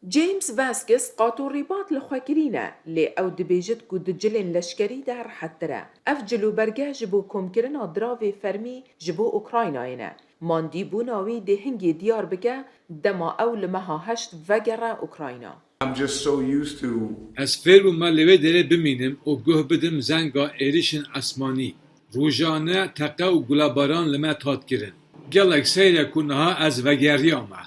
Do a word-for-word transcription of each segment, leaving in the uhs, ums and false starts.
James Vazquez qatorîbat li xwe kirîne, lê ew dibêjit ku di cilên leşkerî de rehettir e. Ev cilûberge ji bo komkirina diravê fermî ji bo Ukraynayê ne. Mandîbûna wî dê hingê diyar bike, dema ew li meha heşt vegere Ukrayna. I'm just so used to Ez fêr bûme li wê derê bimînim û guh bidim zenga êrişên esmanî. Rojane teqe û gulebaran li me tat kirin. Gelek seyr e ku niha ez vegeriyame.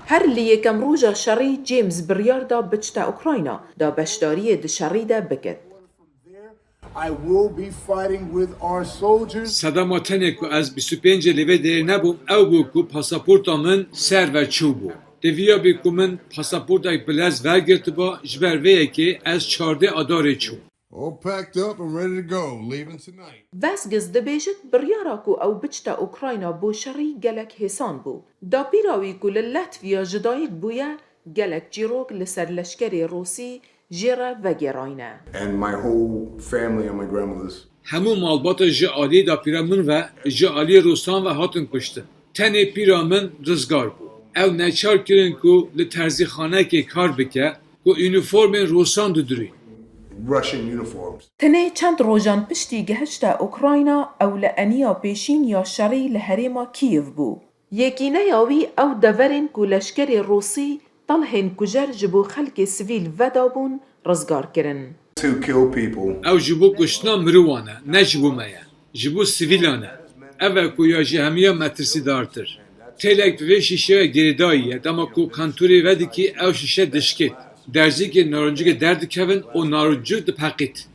Her li yekem roja şerî James biryar da biçte Ukrayna, da beşdariyê di şerî de bikit. I will be fighting with our soldiers. Sedema tenê ku ez bîst û pêncê li vê derê nebûm, ew bû ku pasaporta min ser ve çûbû. Deviya bî ku min pasaportek bi lez vergirtiba, ji ber vê yekê ez çardeh Adarê çûm. All packed up and ready to go, leaving tonight. Vazquez dibêjit biryara ku ew biçte Ukrayna bo şerî gelek hêsan bû. Dapîra wî ku li Latvia ji dayik bûye, gelek çîrok li ser leşkerê Rûsî jê re vegêrayne. And my whole family on my grandmother's. Hemû malbata ji aliyê dapîra min ve, ji aliyê Rûsan ve hatin kuştin. Tenê pîra min rizgar bû. Ew neçar kirin ku li terzîxanekê kar bike ku unîformên Rûsan didirîn. Russian uniforms. Tenê çend rojan piştî gehişte Ukrayna, ew li eniya pêşîn ya şerî li herêma Kîev bû. Yekîneya wî ew deverên ku leşkerê Rûsî telhên kujer ji bo xelkê sivîl vedabûn, rizgar kirin. To kill people. Ew ji bo kuştina mirovan e, ne ji bo me ye. Ji bo sivîlan e. Ev e ku ya ji hemiya metirsîdartir. Têlek bi vê şîşeya girêdayî ye, dema ku kentûrê vedikî ew şîşe dişkêt. Derzîkê naroncikê derdikevin û naroncik dipeqît.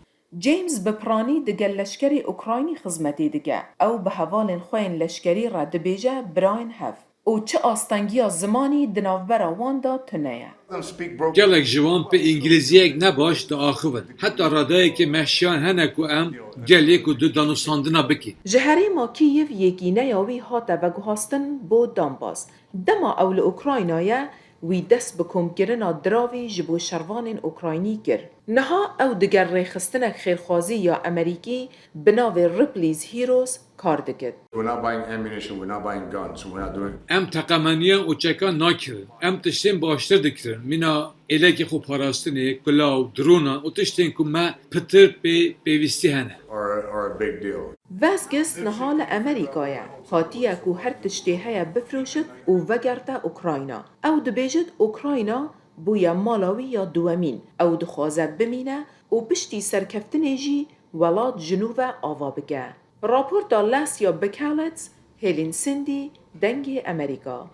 James bi piranî digel leşkerê Ukraynî xizmetê dike. Ew bi hevalên xwe yên leşkerî re dibêje birayên hev. Û çi astengiya zimanî di navbera wan de tune ye. Them speak broken. Gelek ji wan pê îngilîziyek ne baş diaxivin. Heta radayekê me şiyan hene ku em gelê ku di danûstandina bikîn. Ji herêma Kîev yekîneya wî hate veguhastin bo Donbas. Dema ew li Ukrayna ye, wî dest bi komkirina diravî ji bo şervanên Ukraynî kir. Niha ew digel rêxistinek xêrxwazî ya Amerîkî bi navê Ripley's Heroes kar dikit. We're not buying ammunition. We're not buying guns. We're not doing. Em teqemeniyan û çekan nakirin. Em tiştên baştir dikirin. Mîna êlekê xweparastinê, kulaw, dronan û tiştên ku me pitir pê pêwîstî hene. Are, are a big deal. Vazquez niha li Amerîka ye. Hatiye ku her tiştê heye bifroşit û vegerte Ukrayna. Ew dibêjit Ukrayna bûye mala wî ya duwemîn. Ew dixwaze bimîne û piştî serkeftinê jî welat ji nû ve ava bike. Raporta Lasya Bikalets, Hêlîn Sindî, Dengê Amerîka.